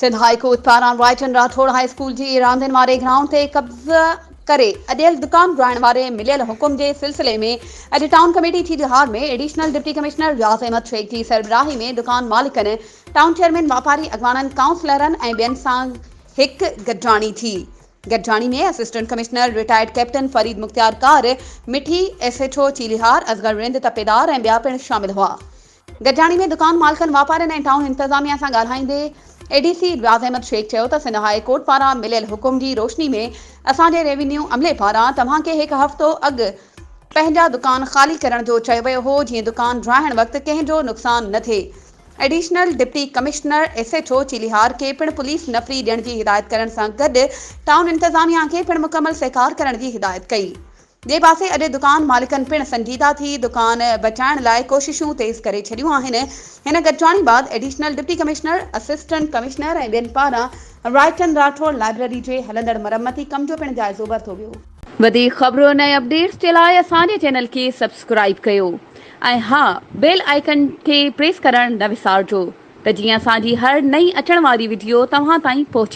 Sindh high court پاران Raichand Rathore high school جي راندين واري گرائونڊ تي قبضا ڪري اڏيل دڪان ڊاهڻ واري مليل حڪم جي سلسلي ۾ اڄ town committee Chelihar ۾ additional deputy commissioner Riaz Ahmed Shaikh جي سربراهي ۾ دڪان مالڪن، ٽائون چيئرمين، واپاري اڳواڻن، ڪائونسلرن ۽ ٻين سان هڪ گڏجاڻي ٿي. گڏجاڻي ۾ assistant commissioner retired captain Farid Mukhtiar Kar, Mithi, S H O Chelihar Asghar Rind Tapedar ۽ ٻيا پڻ شامل هئا. گڏجاڻي ۾ دڪان مالڪن، واپارين ۽ ٽائون انتظاميا سان ڳالهائيندي A D C Riaz Ahmed Shaikh چيو ته سنڌ هاء ڪورٽ پاران مليل حڪم جي روشني ۾ اسان جي ريونيو عملي پاران توهان کي هڪ هفتو اڳ پنهنجا دڪان خالي ڪرڻ جو چيو ويو هو جيئن دڪان ڊاهڻ وقت ڪنهن جو نقصان نه ٿئي. Additional deputy commissioner S H O Chelihar کي پڻ پوليس نفري ڏيڻ جي هدايت ڪرڻ سان گڏ ٽائون انتظاميا کي پڻ مڪمل سهڪار ڪرڻ جي هدايت ڪئي. ٻئي پاسي اڄ دڪان مالڪن پڻ سنجيده ٿي دڪان بچائڻ لاء ڪوششون تيز ڪري ڇڏيون آهن. هن گڏجاڻي بعد additional deputy commissioner, assistant commissioner ۽ ٻين پاران رائچند راٺوڙ لائبريري جي هلندڙ مرمتي ڪم جو پڻ جائزو ورتو ويو. وڌيڪ خبرن ۽ اپڊيٽس جي لاء اسان جي چينل کي سبسڪرائيب ڪيو ۽ ها بيل آئيڪن کي پريس ڪرڻ نه وسارجو ته جيئن اسان جي هر نئين اچڻ واري وڊيو توهان تائين پهچي.